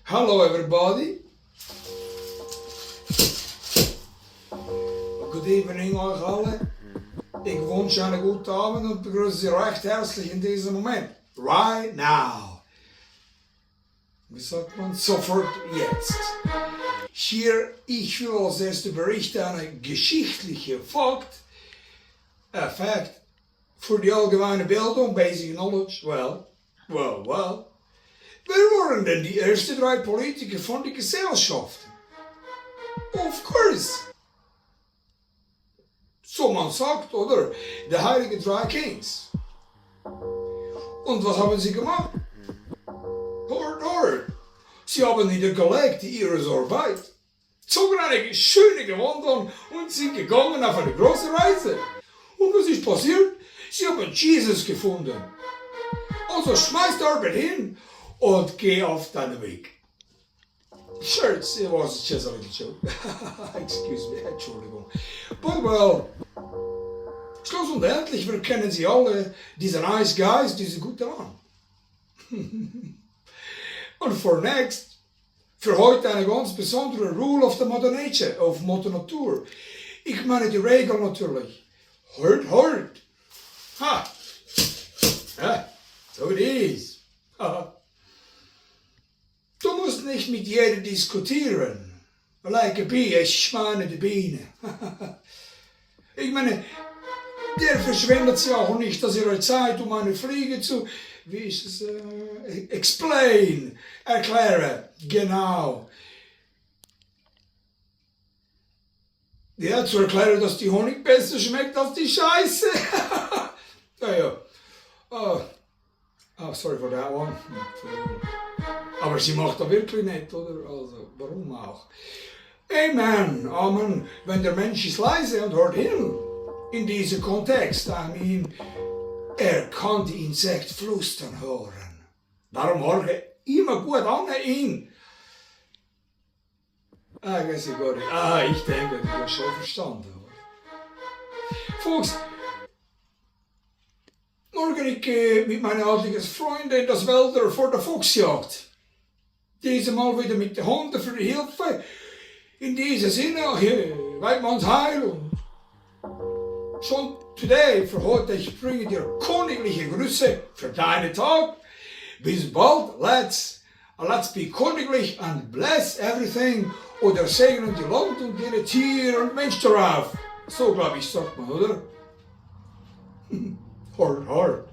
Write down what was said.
Hello everybody. Good evening euch alle. Ich wünsche einen guten Abend und begrüße Sie recht herzlich in diesem Moment. Right now. Wie sagt man? Sofort jetzt. Hier, ich will als erster berichten eine geschichtliche Fakt für die allgemeine Bildung, basic knowledge. Well. Wer waren denn die ersten drei Politiker von der Gesellschaft? Of course. So man sagt, oder? Die heiligen drei Kings. Und was haben sie gemacht? Hort. Sie haben niedergelegt ihre Arbeit, zogen eine schöne Gewand an und sind gegangen auf eine große Reise. Und was ist passiert? Sie haben Jesus gefunden. Also schmeiß die Arbeit hin und geh auf deinen Weg. Sure, it was just a little joke. Excuse me, Entschuldigung. But well, Schluss und endlich, wir kennen sie alle, diese nice guys, diese gute Mann. Und für heute eine ganz besondere Rule of the Mother Nature, of Mutter Natur. Ich meine die Regel natürlich. Hört. Ha. Ja, so it is. Du musst nicht mit jedem diskutieren. Like a bee, ich meine die Biene. Ich meine, der verschwendet sie auch nicht aus ihrer Zeit, um eine Fliege zu, wie ist es, erklären. Genau. Ja, zu erklären, dass die Honig besser schmeckt als die Scheiße. ja. Sorry for that one. Aber sie macht das wirklich nicht, oder? Also, warum auch? Amen. Wenn der Mensch ist leise und hört hin, in diesem Kontext, er kann die Insekten flüstern hören. Darum horche immer gut an ihn. Ich denke, du hast schon verstanden. Folks, morgen ich gehe mit meiner alten Freundin in das Wälder vor der Fuchsjagd. Diesmal wieder mit den Hunden für die Hilfe. In diesem Sinne, Weidmanns Heil und schon today, für heute, ich bringe dir königliche Grüße für deinen Tag. Bis bald, let's be königlich and bless everything. Oder segnen die Land und ihre Tiere und Mensch darauf. So, glaube ich, sagt man, oder? Hort.